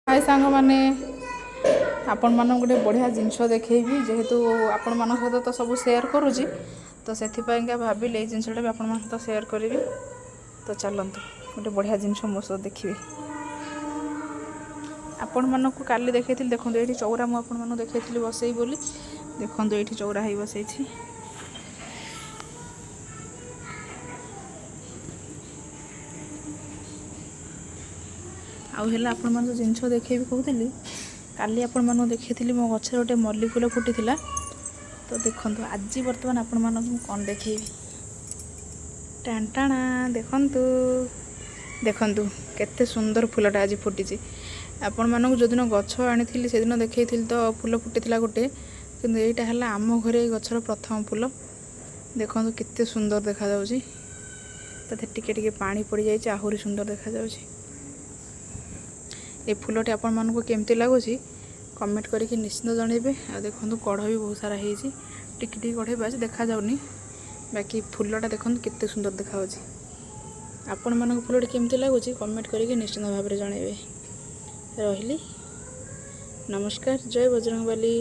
ହାଏ ସାଙ୍ଗମାନେ, ଆପଣମାନଙ୍କୁ ଗୋଟେ ବଢ଼ିଆ ଜିନିଷ ଦେଖେଇବି। ଯେହେତୁ ଆପଣମାନଙ୍କ ସହିତ ତ ସବୁ ସେୟାର କରୁଛି, ତ ସେଥିପାଇଁକା ଭାବିଲି ଏଇ ଜିନିଷଟା ବି ଆପଣମାନଙ୍କ ସହିତ ସେୟାର କରିବି। ତ ଚାଲନ୍ତୁ, ଗୋଟେ ବଢ଼ିଆ ଜିନିଷ ମୋ ସହିତ ଦେଖିବେ। ଆପଣମାନଙ୍କୁ କାଲି ଦେଖେଇଥିଲି, ଦେଖନ୍ତୁ ଏଇଠି ଚଉରା ମୁଁ ଆପଣମାନଙ୍କୁ ଦେଖେଇଥିଲି ବସେଇ ବୋଲି। ଦେଖନ୍ତୁ, ଏଇଠି ଚଉରା ହେଇ ବସେଇଛି। ଆଉ ହେଲା ଆପଣମାନଙ୍କୁ ଜିନିଷ ଦେଖେଇବି କହୁଥିଲି, କାଲି ଆପଣମାନଙ୍କୁ ଦେଖେଇଥିଲି ମୋ ଗଛରେ ଗୋଟେ ମଲ୍ଲି ଫୁଲ ଫୁଟିଥିଲା। ତ ଦେଖନ୍ତୁ, ଆଜି ବର୍ତ୍ତମାନ ଆପଣମାନଙ୍କୁ ମୁଁ କ'ଣ ଦେଖେଇବି। ଟାଣ୍ଟାଣା, ଦେଖନ୍ତୁ ଦେଖନ୍ତୁ, କେତେ ସୁନ୍ଦର ଫୁଲଟା ଆଜି ଫୁଟିଛି। ଆପଣମାନଙ୍କୁ ଯେଉଁଦିନ ଗଛ ଆଣିଥିଲି, ସେଦିନ ଦେଖେଇଥିଲି ତ ଫୁଲ ଫୁଟିଥିଲା ଗୋଟେ, କିନ୍ତୁ ଏଇଟା ହେଲା ଆମ ଘରେ ଏଇ ଗଛର ପ୍ରଥମ ଫୁଲ। ଦେଖନ୍ତୁ, କେତେ ସୁନ୍ଦର ଦେଖାଯାଉଛି। ତା ଦେହରେ ଟିକେ ଟିକେ ପାଣି ପଡ଼ିଯାଇଛି, ଆହୁରି ସୁନ୍ଦର ଦେଖାଯାଉଛି। ଏ ଫୁଲଟି ଆପଣମାନଙ୍କୁ କେମିତି ଲାଗୁଛି, କମେଣ୍ଟ କରିକି ନିଶ୍ଚିନ୍ତ ଜଣାଇବେ। ଆଉ ଦେଖନ୍ତୁ, କଢ଼ ବି ବହୁତ ସାରା ହେଇଛି। ଟିକେ ଟିକେ କଢ଼ ବି ଅଛି, ଦେଖାଯାଉନି। ବାକି ଫୁଲଟା ଦେଖନ୍ତୁ, କେତେ ସୁନ୍ଦର ଦେଖାଯାଉଛି। ଆପଣମାନଙ୍କୁ ଫୁଲଟି କେମିତି ଲାଗୁଛି, କମେଣ୍ଟ କରିକି ନିଶ୍ଚିନ୍ତ ଭାବରେ ଜଣାଇବେ। ରହିଲି, ନମସ୍କାର, ଜୟ ବଜରଙ୍ଗବାଲି।